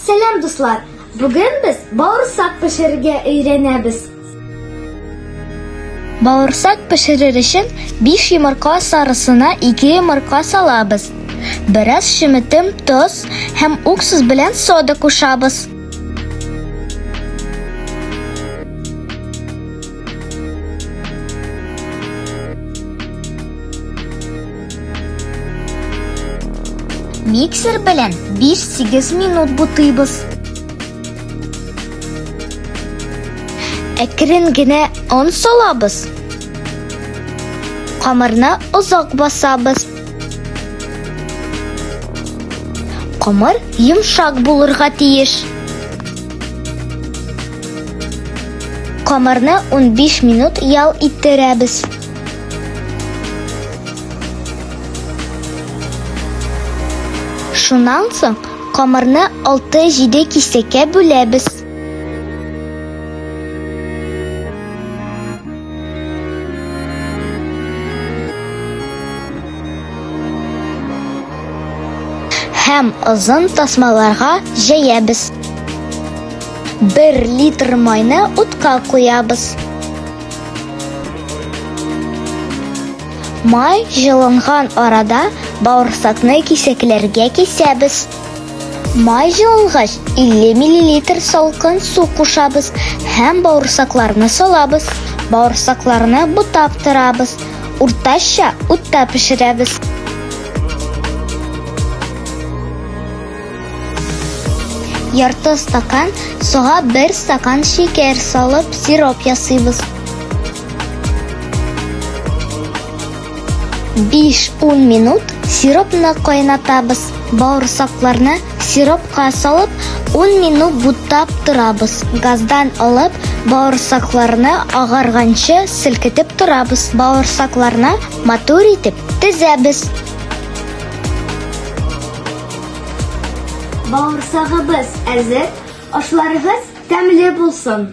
Сәлам, дуслар! Бүген без бавырсак пешерергә өйрәнәбез. Бавырсак пешерер өчен 5 йомырка сарысына 2 йомырка салабыз. Бераз чеметем тоз һәм уксус белән сода кушабыз. Миксер белән 5-8 минут бутыйбыз. Әкрен генә он салабыз. Камырны озак басабыз. Камыр йомшак булырга тиеш. Камырны 15 минут ял иттерәбез. Шуннан соң камырны 6-7 кисәккә бүләбез. Һәм озын тасмаларга җәябез. 1 литр майны утка куябыз. Май җылынган арада бавырсакны кисәкләргә кисәбез. Май җылынгач, 50 мл салкын су кушабыз һәм бавырсакларны салабыз. Бавырсакларны бутап торабыз. Уртача утта пешерәбез. Ярты стакан суга бер стакан шикәр салып сироп ясыйбыз. 5-10 минут сиропны кайнатабыз. Бавырсакларны сиропка салып, 10 минут бутап торабыз. Газдан алып, бавырсакларны агарганчы селкетеп торабыз. Бавырсакларны матур итеп тезәбез. Бавырсагыбыз әзер, ашларыгыз тәмле булсын!